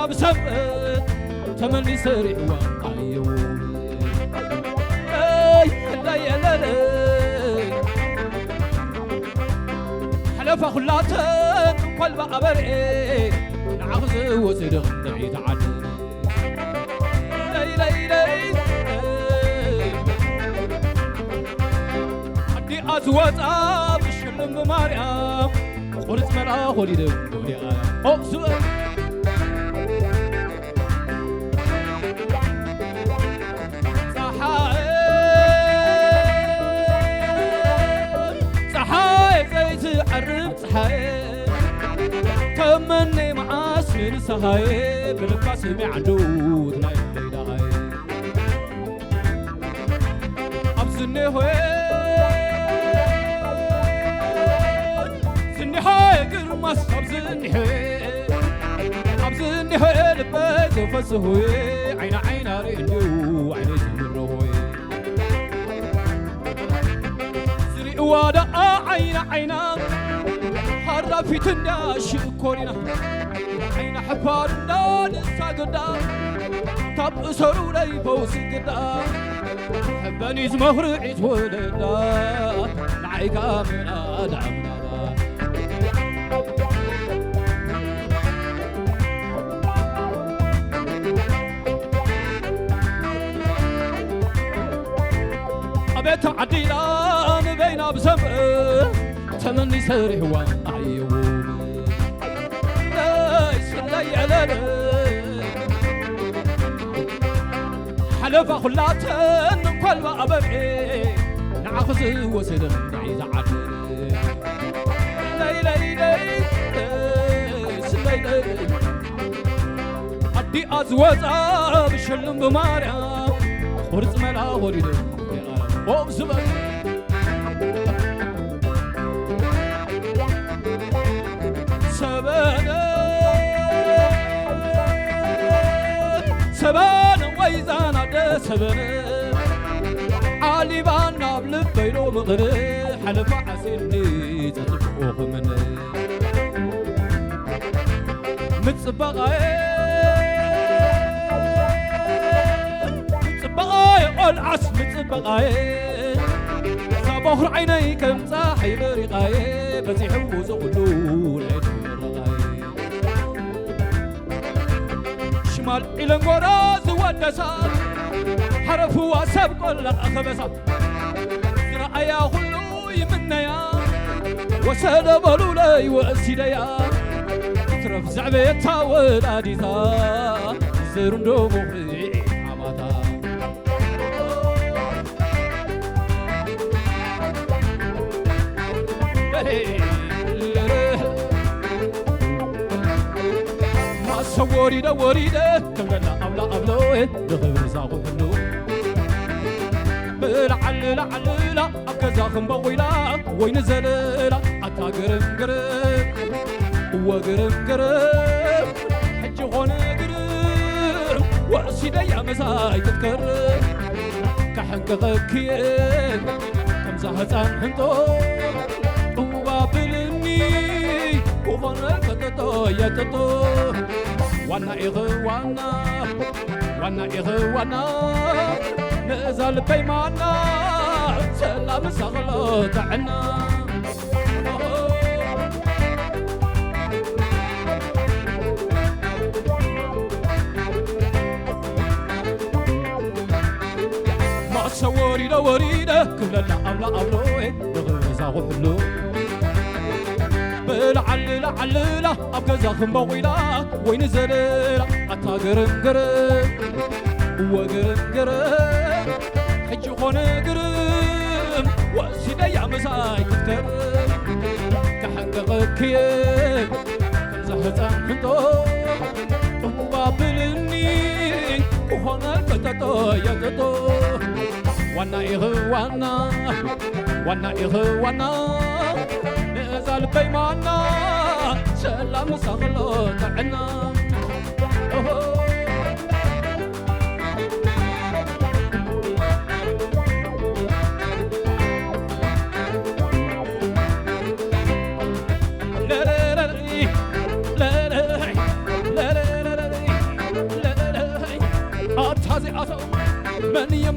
ኣብ ሰንበት ተመሊሰ ሪእዋ ኣየው። ለይ ለይ ለይ። ሓለፋ ኩላተን እንኳልባ ኣበርኤ ንዓኽ ዝወሰደ ክንደይ ተዓደ። ለይ ለይ ለይ። ኣዲኣ ዝወፃ ብሽልም ብማርያም ቁርፅ መልኣኽ ወሊደ ወዲኣ ኦቕ ዝበል። ፀሓየ፣ ፀሓየ ዘይትዓርብ ፀሓየ፣ ተመነይ መዓስ ንስሃየ፣ ብልባ ስሚዕ ዓንዱ ናይ ደይዳሃየ። ኣብዚ እኒሆ፣ ዝኒሆ ግርማስ ኣብዚ እኒሆ፣ ኣብዚ እኒሆ ልበይ ዝፈስሆ፣ ዓይና ዓይና ርኢ እንዲዩ ዓይነይ ዝምርሆ። ዝርእዋ ደኣ ዓይና ዓይና፣ ሃራ ፊት እንዳ ሽኮሪና፣ ዓይና ሕፋር እንዳ ንሳ ግዳ፣ ታብ እሰሩ ለይ ፈውሲ ግዳ፣ ሕበኒ ዝመኽሪ ዒት ወለዳ፣ ንዓይካ ምናዳ ምናዳ። ኣቤት ዓዲና ንበይና ብሰንበት ተመኒሰ ሪእዋ ኣየው። ለይ ስለይ የለለ ሓለፋ ኩላተን እንኳልባ ኣበርኤ ንዓኽ ዝወሰደ ክንደይ ዝዓደለ። ለይ ለይ ለይ ስለይ ለይ ኣዲኣ ዝወፃ ብሸልም ብማርያም ቁርፅ መልኣ ወሊደ ኦብ ዝበል። ሰበነ ሰበነ ወይዛና ደ ሰበነ ዓሊባና ኣብ ልበይሎ ምቕር ሓለፋ ዓሲኒ ዘጥፍኦ ክምን ምጽባቓየ ምጽባቓየ ቆልዓስ ምጽባቓየ ሳቦኽሪ ዓይነይ ከም ጸሓይ በሪቓየ በጺሕዎ ዝኹሉ ናይ ተመረቓየ ሽማል ኢለንጎራ ዝወደሳ ሓረፍዋ ሰብ ቆላ ከበሳ ዝረኣያ ኩሉ ይምነያ ወሰደ በሉለይ ወእሲደያ ትረፍ ዘዕቤታ ወላዲታ ዘሩ እንዶ ቦኽሪ ሓማታ ማሰብ ወሪደ ወሪደ ከምደላ ኣብላ ኣብሎ ድኽብሪ ዛኹ ብላዓል ላዓል ላ ኣብ ገዛ ክንበቑ ኢላ ወይኒ ዘለላ ኣታ ግርም ግርም እወ ግርም ግርም ሕጂ ኾነ ግርም ወሲደያ መሳይ ክትከርም ካሕንቅቐክየ ከምዛ ህፃን ሕንጦ ጥዋ ብልኒ ክኾነ ከጠጦ የጠጦ ዋና ኢኺ ዋና ዋና ኢኺ ዋና ነእዛ ልበይ ማና ሰላም ሳኽሎ ጥዕና ማሰ ወሪደ ወሪደ ክብለላ ኣብላ ኣብሎ ንኽብዛ ኩሕሉ ብላዓል ላዓልላ ኣብ ገዛ ክንበቑ ኢላ ወይኒ ዘለላ ኣታ ገረም ገረም እወ ገረም ገረም ሕጂ ኾነ ግርም ወሲደያ ምሳይ ክትከርም ክሕንቅቐክየ ከምዛ ህፃን ሕንጦ ጥንባ ብልኒ ክኾነ ቀጠጦ የቀጦ ዋና ኢኺ ዋና ዋና ኢኺ ዋና ነዛ ልበይ ማና ሰላም ምሳኽሎ ጥዕና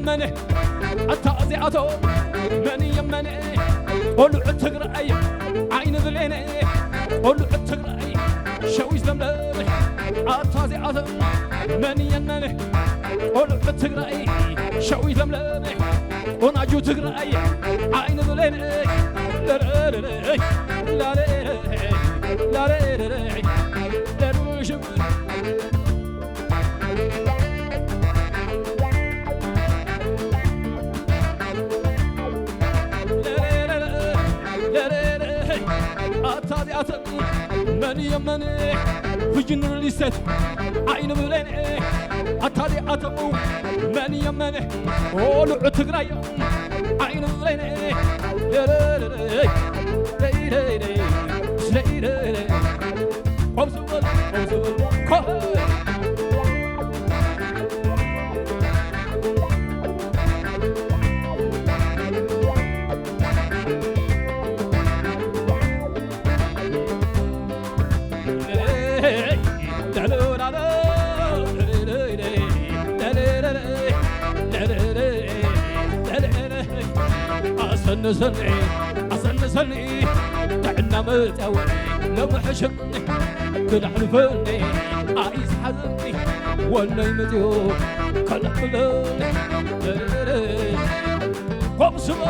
መን ኣታ እዚኣቶም መን እዮም መን? ቆልዑ ትግራይ ዓይኒ ብሌን፣ ቆልዑ ትግራይ ሸዊት ለምለም። ኣታ እዚኣቶም መን እዮም መን? ቆልዑ ትግራይ ሸዊት ለምለም፣ ቆናጁ ትግራይ ዓይኒ ብሌን። ለረረረ፣ ላረረ፣ ላረረ፣ ለሩሽም ኣታ እዚኣቶም መን እዮም መን? ቪዥን ሪል ስቴት ዓይኒ ብሌን። ኣታ እዚኣቶም መን እዮም መን? ቆልዑ ትግራይ ዓይኒ ብሌን። ቆም ዝበል፣ ቆም ዝበል፣ ኮ- ኣሰንሰኒ፣ ኣሰንሰኒ፣ ጥዕና መጸወኒ፣ ለምሕሽኒ፣ ክነሕልፈኒ፣ ኣይዝሓዘኒ፣ ወነይ መጽዮ፣ ከነብለኒ። ኮም ስበ